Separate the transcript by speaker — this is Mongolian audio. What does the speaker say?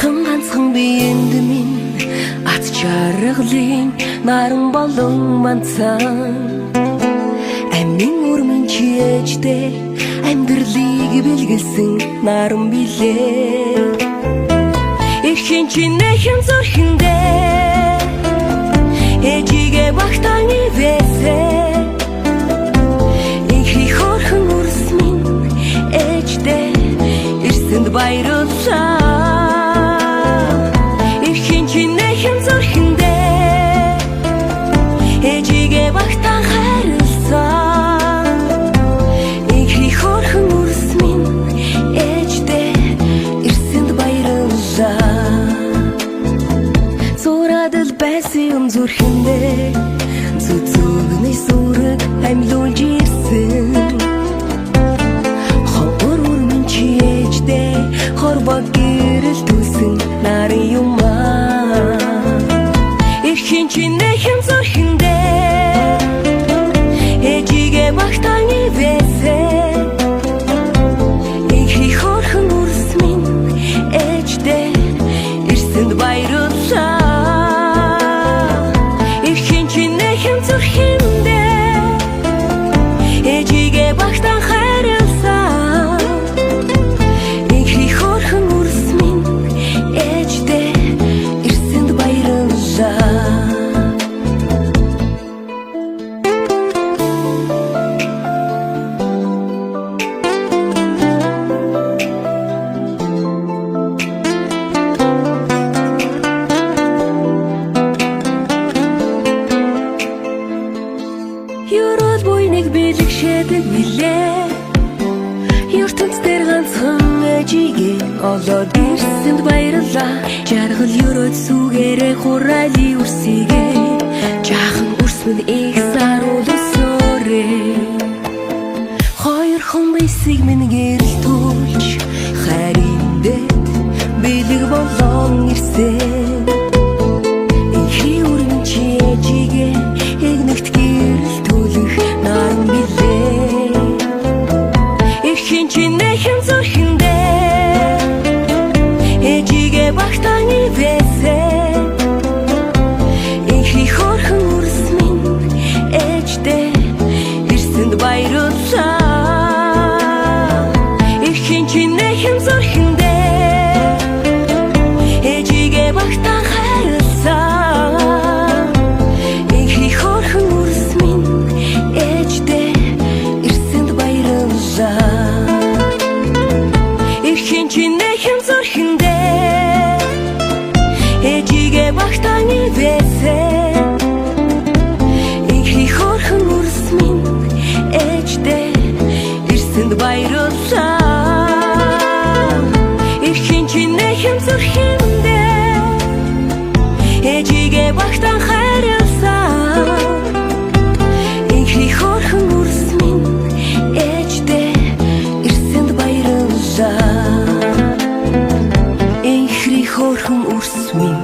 Speaker 1: Сайхан ганцхан биенд минь ат чаргалын наран болон манцан. Амин өрмөн чи ээжтэй амьдралыг бэлгэлсэн наран билээ. Эрхийн чинь нэхэн зүрхэндээ ээжигээ багтаан ивээсэй. Инхри хөөрхөн үрс минь ээжтэй ирсэнд баярлалаа. Эрхийн чинь нэхэн зүрхэндээ ээжигээ багтаан харилцаа. Инхри хөөрхөн үрс минь ээжтэй ирсэнд баярлалаа. Зураадал байсан юм зүрхэндээ зүзүүгний сүрэг амьлуулж ирсэн. Ховор өрмөн чи ээжтэй хорвоо гэрэл төлсөн нарын юм аа. Эрхийн чинь нэхэн зүрхэндээ ээжигээ багтаан ивээсэй. Инхри хөөрхөн үрс минь ээжтэй ирсэнд баярлалаа. Эрхийн чинь нэхэн зүрхэндээ ээжигээ багтаан харилцаа. Инхри хөөрхөн үрс минь ээжтэй ирсэнд баярлалаа. Ерөөл буйныг бэлгшээдэг билээ. Ертөнц дээр ганцхан ээжигээ олоод ирсэнд баярлалаа. Жаргал ерөөд сүгээрээ хураали үрсийгээ. Жаахан үрс минь их саруул өсөөрэй. Хоёр хүн бисэг минь гэрэл түлж хайрын дэд бэлэг болон ирсэн. Инхри өргөн чи ээжигээ эгнэгт гэрэл түлэх наран билээ. Эрхийн чинь нэхэн зүрхэндээ ээжигээ багтаан ивээсэй. Инхри хөөрхөн үрс минь ээжтэй ирсэнд баярлалаа. Эрхийн чинь нэхэн зүрхэндээ ээжигээ багтаан харилцаа. Инхри хөөрхөн үрс минь ээжтэй ирсэнд баярлалаа. Эрхийн чинь нэхэн зүрхэндээ ээжигээ багтаан ивээсэй. Инхри хөөрхөн үрс минь ээжтэй ирсэнд баярлалаа. Эрхийн чинь нэхэн зүрхэндээ ээжигээ багтаан харилцаа. Инхри хөөрхөн үрс минь ээжтэй ирсэнд баярлалаа. Инхри хөөрхөн үрс минь